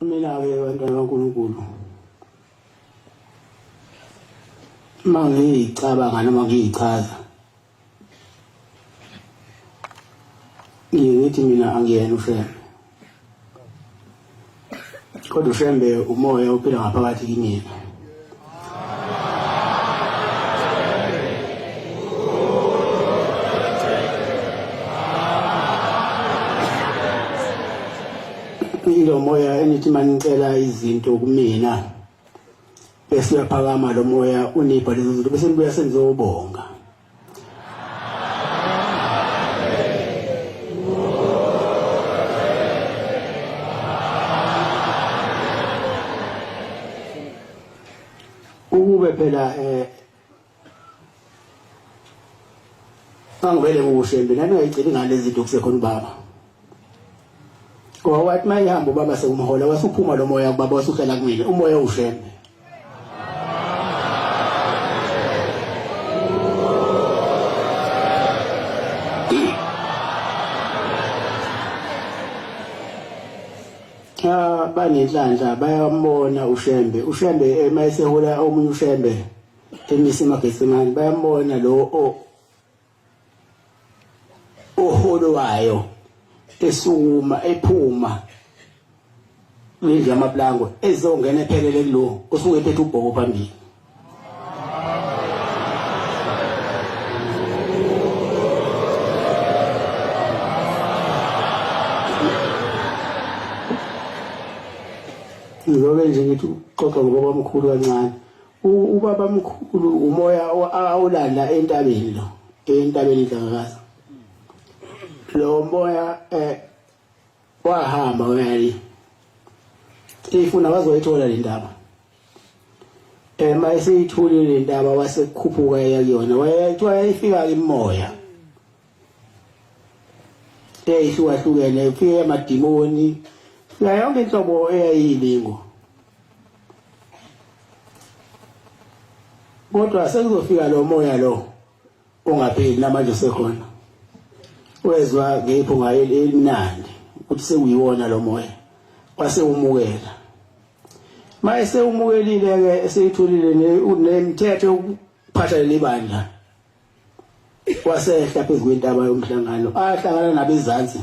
Mina-ke bantwana baNkulunkulu uma ngiyicabanga noma ngiyichaza ngiye ngithi mina angiyena uShembe kodwa uShembe umoya ophila ngaphakathi kimina. Ilo moya enithi manicela izinto kumina bese uyaphakama lo moya unipha lezo zinto bese nibuya senizobonga. Ukube phela eh angivele ngiwushembe nami ngayigcina ngale zinto kusekhona ubaba. Ngoba wathi uma ihamba ubaba sekumhola wasuphuma lo moya kubaba wasuhlela kumina umoya ushembe. Cha banenhlanhla bayambona uShembe. UShembe uma esehola omunye uShembe emisa emaGetsemane bayambona lo oholwayo esukuma ephuma lendlu yamaplangwe ezongena ephelele kulo osuke ephethe ubhoko phambili. Ngizobe nje ngithi uxoxa ngobabamkhulu kancane. Ubabamkhulu umoya awulanda entabeni lo, entabeni iNhlangakazi. Lo moya eh wahamba wayali. Ifuna wazoyithola le ndaba. Eh mayeseyitholile le ndaba wasekhuphuka eya kuyona wayethiwa yayifika imoya. Eyihlukahlukene ifike amadimoni fika yonke inhlobo eyayiyilingo. Kodwa sekuzofika lo moya lo ongapheli namanje usekhona. Wezwa ngephunga elimnandi ukuthi sekuyiwona lo moya. Wase umukela. Maye sewumukelile ke eseyitholile nemithetho yokuphatha leli bandla. Wasehla phezu kwentaba yomhlangano ahlangana nabezansi.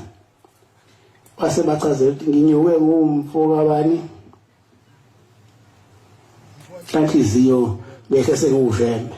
Wase bachazela ukuthi nginyuke ngumfo kabani kanhliziyo behle sengiwushembe.